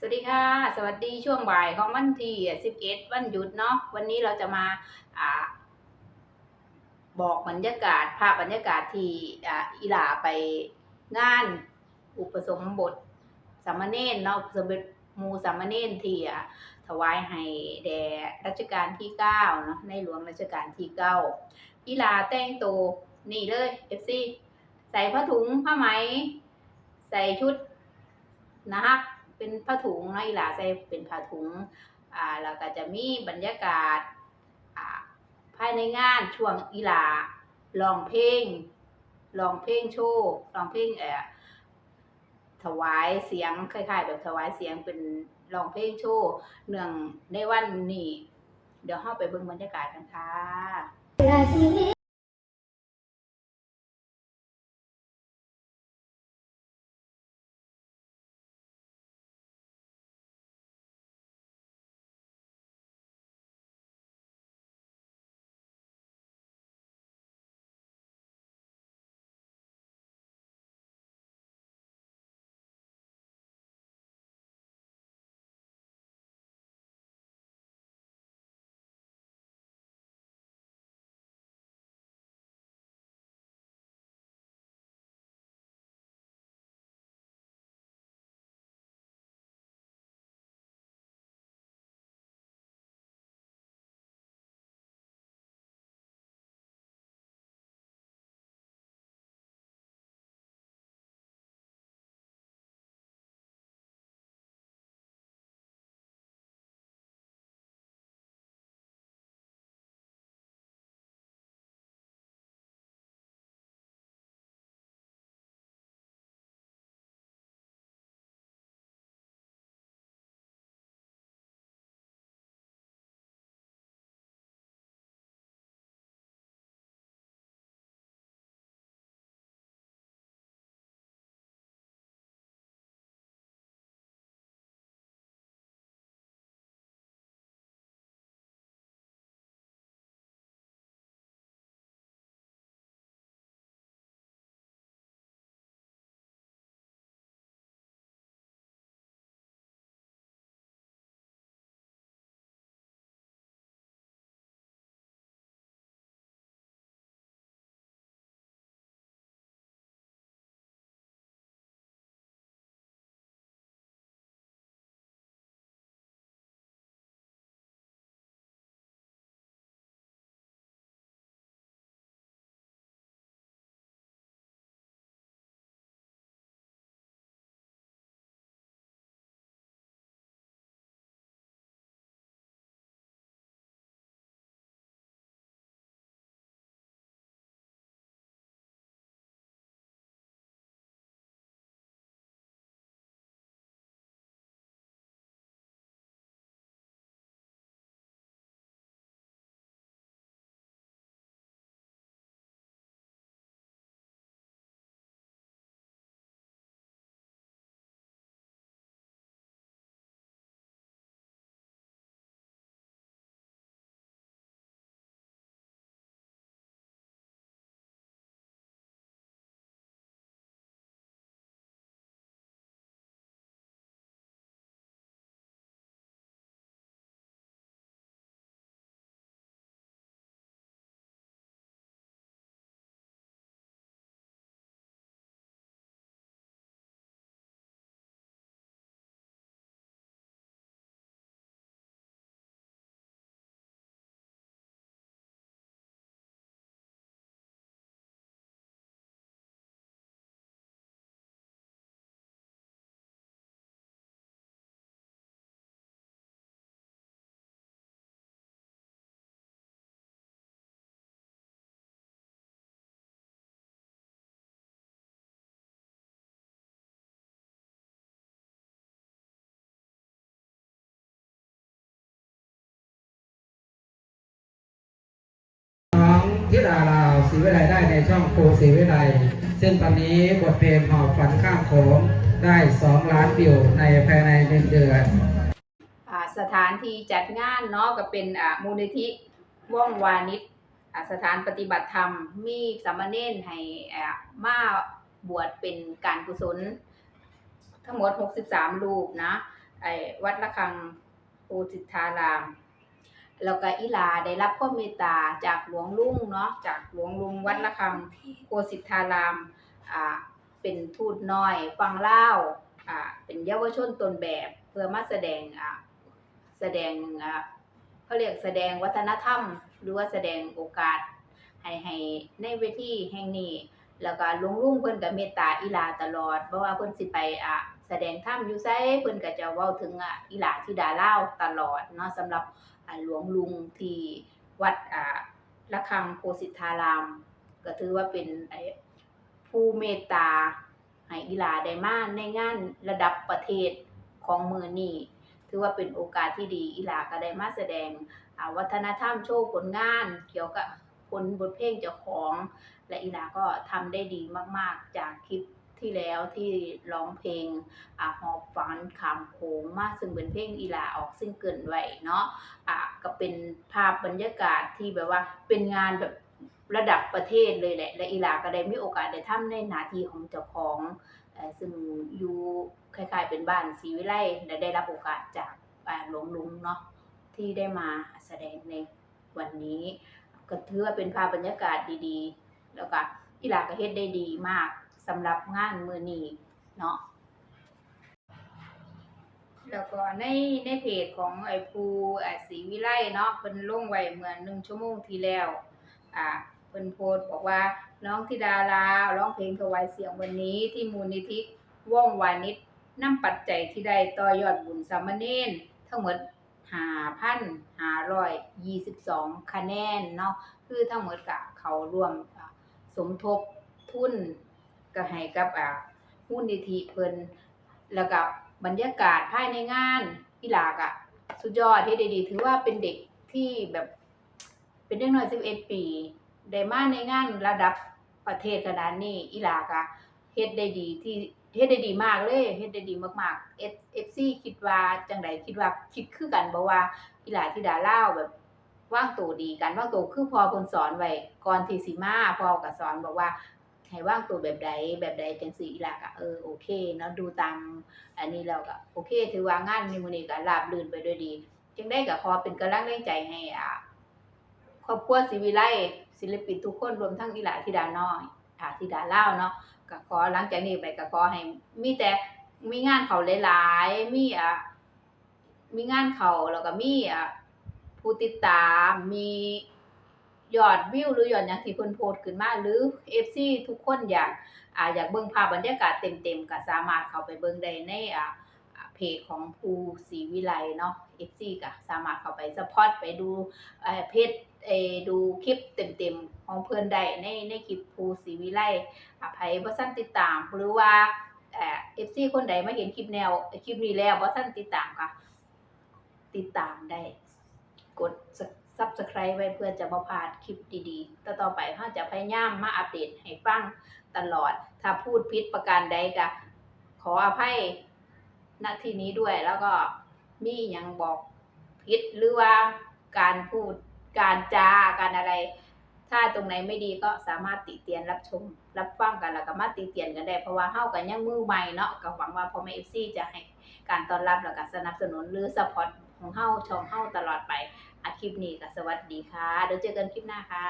วัสดีค่ะ สวัสดีช่วงบ่ายของวันที่สิบเอ็ด วันหยุดเนาะ วันนี้เราจะมา อ่า บอกบรรยากาศ ภาพบรรยากาศที่ อ่า อีหล่าไปงานอุปสมบทสามเณรเนาะ อุปสมบทหมู่สามเณรที่ อ่า ถวายให้แด่รัชกาลที่เก้าเนาะ ในหลวงรัชกาลที่เก้า อีหล่าแต่งโตนี่เลย เอฟซี ใส่ผ้าถุงผ้าไหม ใส่ชุดนะฮัก เป็นผ้าถุงเนาะ อีหล่าใส่เป็นผ้าถุง อ่า แล้วก็จะมีบรรยากาศ อ่า ภายในงานช่วงอีหล่าร้องเพลง ร้องเพลงโชว์ ร้องเพลง เอ่อ ถวายเสียง คล้ายๆ แบบถวายเสียง เป็นร้องเพลงโชว์เนื่องในวันนี้ เดี๋ยวเราไปเบิ่งบรรยากาศกันค่ะ น้องธิดาลาวศรีวิไลได้ในช่องครูศรีวิไล ซึ่งตอนนี้บทเพลงหอบฝันข้ามโขงได้สองล้านวิวในภายในหนึ่งเดือน อ่า สถานที่จัดงานเนาะ ก็เป็น อ่า มูลนิธิว่องวานิช อ่า สถานปฏิบัติธรรม มีสามเณรให้ อ่า มาบวชเป็นการกุศล ทั้งหมดหกสิบสามรูปนะ ໄອ້ວັດລະຄັງໂຄສິດທາລາມ ແລ້ວກໍອີ່ຫຼ້າໄດ້ຮັບຄວາມເມດຕາຈາກຫຼວງລຸງເນາະ ຈາກຫຼວງລຸງວັດລະຄັງໂຄສິດທາລາມ ອ່າ ເປັນທູດນ້ອຍຝັ່ງລາວ ອ່າ ເປັນເຍົາວະຊົນຕົ້ນແບບ ເພື່ອມາສະແດງ ອ່າ ສະແດງ ອ່າ ເຂົາເອີ້ນສະແດງວັດທະນະທຳ ຫຼືວ່າສະແດງໂອກາດໃຫ້ ໃຫ້ໃນເວທີແຫ່ງນີ້ ແລ້ວກໍຫຼວງລຸງເພິ່ນກໍເມດຕາອີ່ຫຼ້າຕະຫຼອດ ບໍ່ວ່າເພິ່ນຊິໄປ ອ່າ ສະແດງທຳຢູ່ໃສ ເພິ່ນກໍຈະເວົ້າເຖິງ ອ່າ ອີ່ຫຼ້າທິດາລາວຕະຫຼອດເນາະ. ສຳລັບ ອ່າ ຫຼວງລຸງທີ່ວັດ ອ່າ ລະຄັງໂຄສິດທາລາມ ກໍຖືວ່າເປັນ ເອີ ຜູ້ເມດຕາ ໃຫ້ອີ່ຫຼ້າໄດ້ມາໃນງານລະດັບປະເທດຂອງມື້ນີ້ ຖືວ່າເປັນໂອກາດທີ່ດີ ອີ່ຫຼ້າກໍໄດ້ມາສະແດງ ອ່າ ວັດທະນະທຳ ໂຊຜົນງານກ່ຽວກັບຜົນບົດເພງເຈົ້າຂອງ ແລະ ອີ່ຫຼ້າກໍທຳໄດ້ດີມາກໆ ຈາກຄລິບທີ່ແລ້ວທີ່ຮ້ອງເພງ ອ່າ ຫອບຝັນຂ້າມໂຂງມາ ເຊິ່ງເປັນເພງອີ່ຫຼ້າອອກຊິງເກິນໄວ້ເນາະ ອ່າ ກໍເປັນພາບບັນຍາກາດທີ່ແບບວ່າເປັນງານແບບ ລະດັບປະເທດເລີຍແຫຼະ ແລະ ອີ່ຫຼ້າກໍໄດ້ມີໂອກາດໄດ້ທຳໃນໜ້າທີ່ຂອງເຈົ້າຂອງ ເຊິ່ງຢູ່ຄ້າຍໆເປັນບ້ານສີວິໄລ ແລະ ໄດ້ຮັບໂອກາດຈາກ ອ່າ ຫຼວງລຸງເນາະ ທີ່ໄດ້ມາສະແດງໃນວັນນີ້ ກໍຖືວ່າເປັນພາບບັນຍາກາດດີໆ ແລ້ວກໍອີ່ຫຼ້າກໍເຮັດໄດ້ດີມາກສຳລັບງານມື້ນີ້ເນາະ. ແລ້ວກໍໃນ ໃນເພຈຂອງໄອ້ຜູ້ ອ່າ ສີວິໄລເນາະ ເພິ່ນລົງໄວ້ເມື່ອໜຶ່ງຊົ່ວໂມງທີ່ແລ້ວ ອ່າ ເພິ່ນໂພສບອກວ່າ ນ້ອງທິດາລາວ ຮ້ອງເພງຖວາຍສຽງວັນນີ້ ທີ່ມູນນິທິວົງວານິດ ນຳປັດໄຈທີ່ໄດ້ຕໍ່ຍອດບຸນສາມະເນນທັງໝົດຫ້າພັນຫ້າຮ້ອຍຍີ່ສິບສອງຄະແນນເນາະ ຄືທັງໝົດກະເຂົ້າຮ່ວມ ອ່າ ສົມທົບທຶນ ກໍໃຫ້ກັບ ອ່າ ມູນນິທິເພິ່ນ ແລ້ວກໍບັນຍາກາດພາຍໃນງານ ອີ່ຫຼ້າກໍສຸດຍອດ ເຮັດໄດ້ດີ ຖືວ່າເປັນເດັກທີ່ແບບ ເປັນເດັກນ້ອຍສິບເອັດປີ ໄດ້ມາໃນງານລະດັບປະເທດຂະໜາດນີ້ ອີ່ຫຼ້າກໍເຮັດໄດ້ດີທີ່ ເຮັດໄດ້ດີມາກເລີຍ ເຮັດໄດ້ດີມາກໆ ເອັຟ ເອັຟຊີຄິດວ່າຈັ່ງໃດ? ຄິດວ່າ ຄິດຄືກັນບໍ່ວ່າ ອີ່ຫຼ້າທິດາລາວແບບວາງໂຕດີ ການວາງໂຕຄືພໍ່ເພິ່ນສອນໄວ້ ກ່ອນທີ່ຊິມາ ພໍ່ກໍສອນບອກວ່າ ໃຫ້ວາງໂຕແບບໃດ ແບບໃດ ຈັ່ງຊີ້ ອີ່ຫຼ້າກໍ ເອີ ໂອເຄເນາະ ດູຕາມອັນນີ້ແລ້ວກໍໂອເຄ ຖືວ່າງານໃນມື້ນີ້ກໍລາບລື່ນໄປດ້ວຍດີ. ຈັ່ງໃດກໍຂໍເປັນກຳລັງແຮງໃຈໃຫ້ ອ່າ ຄອບຄົວສີວິໄລ ສິລະປິນທຸກຄົນ ລວມທັງອີ່ຫຼ້າທິດານ້ອຍ ອ່າ ທິດາລາວເນາະ ກໍຂໍ ຫຼັງຈາກນີ້ໄປກໍຂໍໃຫ້ມີແຕ່ ມີງານເຂົ້າຫຼາຍໆ ມີ ອ່າ ມີງານເຂົ້າ ແລ້ວກໍມີ ອ່າ ຜູ້ຕິດຕາມ ມີຍອດວິວ ຫຼື ຍອດຫຍັງທີ່ເພິ່ນໂພສຂຶ້ນມາ ຫຼື ເອັຟຊີທຸກຄົນຢາກ ອ່າ ຢາກເບິ່ງພາບບັນຍາກາດເຕັມໆ ກໍສາມາດເຂົ້າໄປເບິ່ງໄດ້ໃນ ອ່າ ອ່າ ເພຈຂອງພູສີວິໄລເນາະ ເອັຟຊີກໍສາມາດເຂົ້າໄປຊັບພອດ ໄປດູ ເອີ ເພຈ ເອີ ດູຄລິບເຕັມໆຂອງເພິ່ນໄດ້ໃນ ໃນຄລິບພູສີວິໄລ. ຖ້າໃຜບໍ່ທັນຕິດຕາມ ຫຼືວ່າ ເອີ ເອັຟຊີຄົນໃດມາເຫັນຄລິບແນວ ຄລິບນີ້ແລ້ວບໍ່ທັນຕິດຕາມກໍຕິດຕາມໄດ້ ກົດ Subscribe ໄວ້ເພື່ອຈະບໍ່ພາດຄລິບດີໆ ຕໍ່ໆໄປ. ເຮົາຈະພະຍາຍາມມາອັບເດດໃຫ້ຟັງຕະຫຼອດ. ຖ້າພູດຜິດປະການໃດກໍຂໍອະໄພ ນະທີ່ນີ້ດ້ວຍ ແລ້ວກໍມີຫຍັງບອກຜິດ ຫຼືວ່າການພູດ ການຈາ ການອະໄລ ຖ້າຕົງໃດໄມ່ດີກໍສາມາດຕິຕຽນ ຮັບຊົມ ຮັບຟັງກັນ ແລ້ວກໍມາຕິຕຽນກັນໄດ້ ເພາະວ່າເຮົາກໍຍັງມືໃໝ່ເນາະ. ກໍຫວັງວ່າພໍ່ແມ່ເອັຟຊີຈະໃຫ້ການຕ້ອນຮັບ ແລ້ວກໍສະໜັບສະໜູນ ຫຼື ຊັບພອດຂອງເຮົາ ຊ່ອງເຮົາຕະຫຼອດໄປ. ອາ ຄລິບນີ້ກໍສະຫວັດດີຄ່ະ ແລ້ວເຈີກັນຄລິບໜ້າຄ່ະ.